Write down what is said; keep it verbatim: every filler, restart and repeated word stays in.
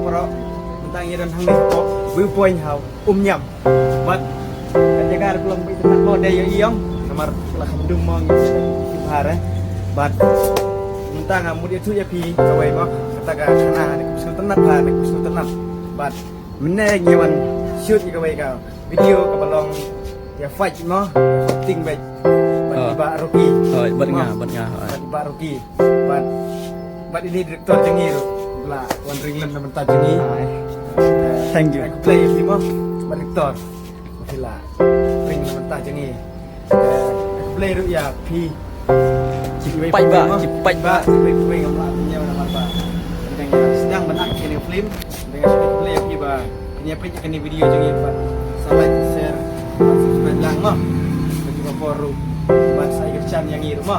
Bro, mynta ngi don hangne hapoh view point ha Umñiam. Bad ka jaka ruh ka long beit tynnat mo, dei ïa i ong. Namar la kham dum mo ngi ki bhar eh. Bad mynta nga mut ïathuh ïa phi kawei mo. Kata ka khana ne ka sngewtynnat bha, ne ka sngewtynnat. Bad mynne ngi wan shoot ïa kawei ka video kaba long ïa fight mo, ïa fighting beit. Bad Ah. i Bah Rocky. Oh, bad Mo. nga, bad nga. Oh. Bad i Bah Rocky. Bad, bad ine i director jong ngi ruh. Ba la wan ring lem na bynta jong ngi. Ai. Eh, Thank you. Ai khublei ïa phi mo, Bah Director. Ba phi la ring na bynta jong ngi. Eh, ai khublei ruh ïa phi. Ki peit ba, ki peit ba. Peit ba ngam lah ïa namar ba. Sdang ban act kane film. Ai khublei ïa phi ba phi ïa peit kane video jong ngi ba. Sa like, share, bad subscribe lang mo. Bad ïa ba por ruh. Bad sa ïa ka channel jong ngi ruh mo.